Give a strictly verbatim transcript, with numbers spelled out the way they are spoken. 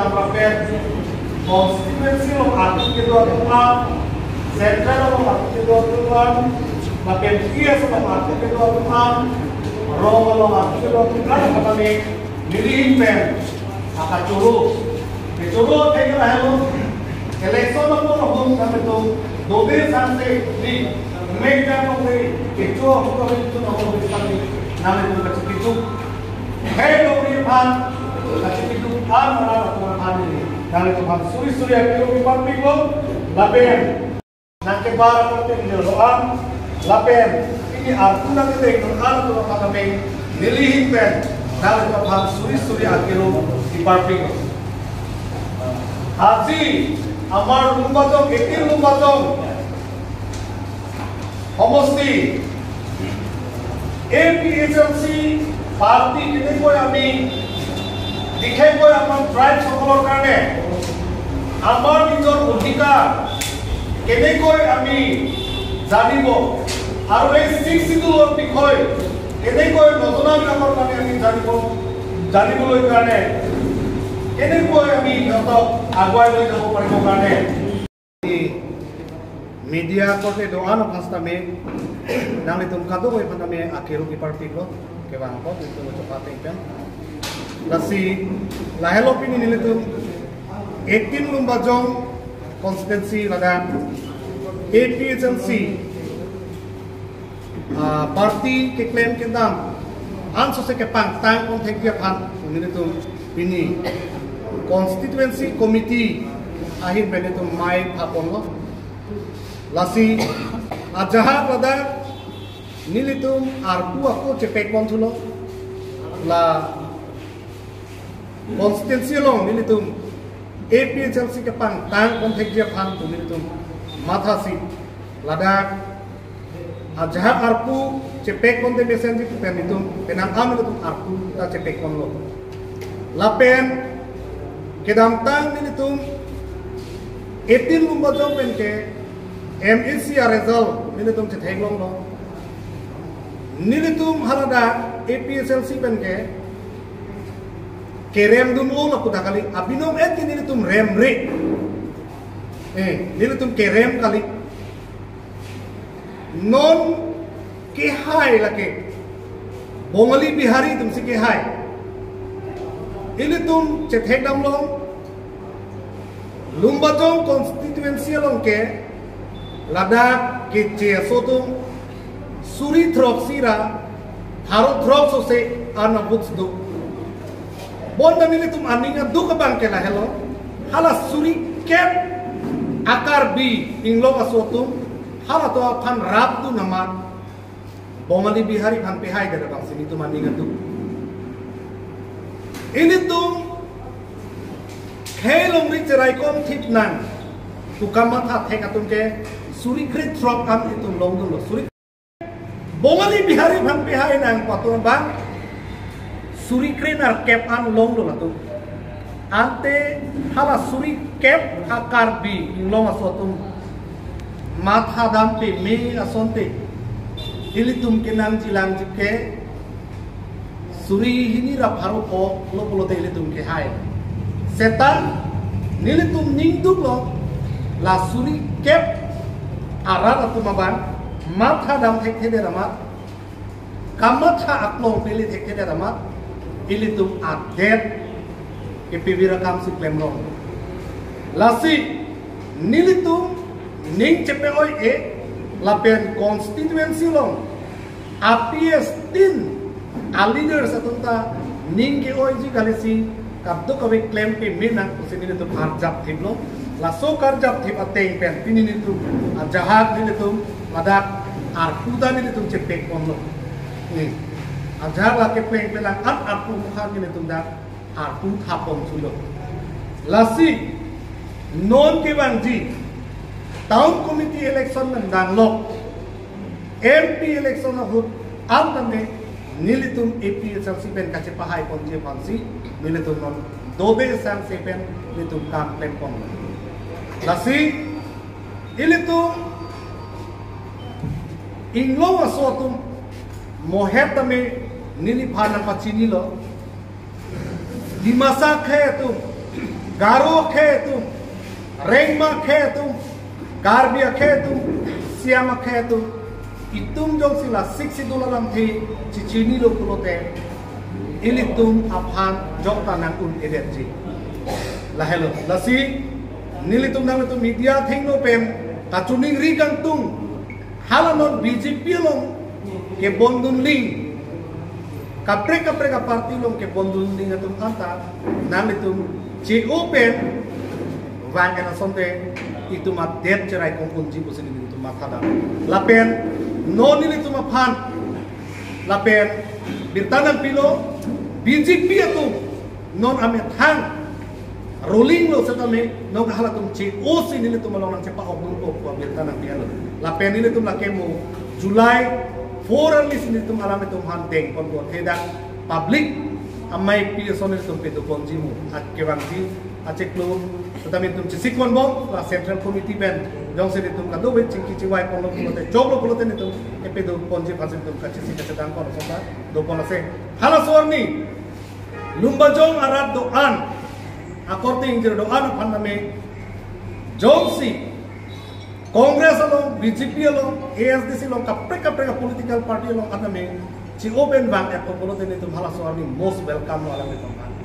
Lapen constituency along atum kedo atum an, central along atum kedo atum an, lapen P S along atum kedo atum an, rong along atum kedo atum an, kami nelihin pen akachoro. Kechoro thek lahelo. Election apor ahum kami tu dode sangse ni mekang kong ni kecho ahum kami tu nahum kami nang itu kachipiduk. Hei longri aphan, kachipiduk an arat atum aphan neli nanglitum aphan suri suri akero kiparpiklo, lapen nangkebar atum nelo an, lapen pini arpu nangketeng an atum aphan kami nelihin pen nanglitum aphan suri suri akero kiparpiklo. Aji amar Lumbajong, eighteen Lumbajong সমষ্টি A P H L চি পাৰ্টি কেনেকৈ আমি বিশেষকৈ আমাৰ ট্ৰাইবসকলৰ কাৰণে আমাৰ নিজৰ অধিকাৰ কেনেকৈ আমি জানিব আৰু এই ছিক্স চিডিউলৰ বিষয়ে কেনেকৈ নজনাবিলাকৰ কাৰণে আমি জানিব জানিবলৈ কাৰণে কেনেকৈ আমি সিহঁতক আগুৱাই লৈ যাব পাৰিবৰ কাৰণে media korte do-an aphan sitame nanglitum kadokave aphan tame akero kiparpiklo, kevang apot nelitum chokha ateng pen. Lasi lahelo pini nelitum eighteen Lumbajong constituency ladak A P H L C ah, party keklem kedam ansose kepangtang pon thekji aphan nelitum pini constituency committee ahin pen nelitum mai phaponlo. Lasi ajahak ladak nelitum arpu ako chepek pon thulo, la constituency along nelitum A P H L C kepangtang pon thekji aphan pu nelitum mathasi ladak ajahak arpu chepek ponte mesenji pen nelitum penang an nelitum arpu ta chepek ponlo. Lapen kedamtang nelitum eighteen Lumbajong pen ke M A C a result nelitum chetheklonglo. Nelitum haladak A P H L C pen ke kerem dunlo lapu ta kali, abinong et ke nelitum remre. Eh, nelitum kerem kali. Non kehai lake Bongali Bihari atumsi kehai. Ilitum chethek damlo, Lumbajong constituency along ke ladak keche aso atum suri throksi ra pharo throksi sose an a-votes do. Bonta nelitum aning aduk abang ke lahelo, hala suri kep a-Karbi Anglong aso atum halatum aphan rapdun amat Bongali Bihari aphan pehaidet abangsi nelitum aning aduk. Ilitum khei longri cheraikom thip nang pu kamatha thek atum ke suri kre throk an itum longdunlo. Suri Bongali Bihari aphan pehai nang pu atum abang suri kre nerkep an longdun atum. Ante hala suri kep a-Karbi Anglong aso atum matha dam peme asonte ilitum kenangji langji ke suri hini ra pharo pho lo pulote ilitum kehai. Seta nelitum ning duklo, la suri kep arat atum abang matha dam thekthedet amat, kamatha aklong pele thekthedet amat, ilitum adet kepivir akamsi klemrong. Lasi nelitum ning chepe-oi-e lapen constituency along a-P S tin a-leaders atum ta ning ke-oiji kalisi kadokave klem peme nang pusi nelitum arjap thiplo. Laso karjap thip ateng pen pini nelitum ajahak nelitum ladak arpu ta nelitum chepek ponlo. Ni ajahak lake pleng pelang an arpu mukha nelitum dak arpu thapon thulo. Lasi non kevangji town committee election nangdanglo, M P election ahut an tame nelitum A P H L C pen kachepahai ponji aphansi nelitum non dode sangse pen nelitum kam klem ponlo. Lasi ilitum Anglong aso atum mohet tame neliphan nangpachinilo. Dimasa akhei atum Garo akhei atum, Rengma akhei atum, Karbi akhei atum, Siang akhei atum, itum jongsi la Sixth Schedule alamthe chechinilo pulote, ilitum aphan jokta nang-un-edetji. Lahelo, lasi nelitum nanglitum media athengno pen kachiningri kangtung, hala non B J P along kebondunling, kaprek kaprek aparty along kebondunling atum anta nanglitum che-o pen vang-et asonte itum adet cherai kongkunji pusi nelitum mathadam. Lapen non nelitum aphan lapen birta nangpilo, B J P atum non amethang rolling lo setame non halatum che-osi nelitum along nangchepa-okdunpo pu birta nangpi-etlo. Lapen nelitum lake mo July four arni si nelitum alam itum han dengponpo, thedak public amei pi ason nelitum pedoponji mo, akevangji achiklo setame itum chesikponbom, la Central Committee pen jongsi nelitum kadokave chingki chivaiponlo pulote, choklo pulote nelitum kepedoponji aphansi nelitum kachesik kachedangpon asonta dopon ase. Halaso arni Lumbajong arat do-an, akorte ingjir do-an aphan name, jongsi Congress along, B J P along, A S D C along, kaprek kaprek a political party along aname che-o pen vang-etpo pulote nelitum halaso arni most welcome lo alanglitum aphan.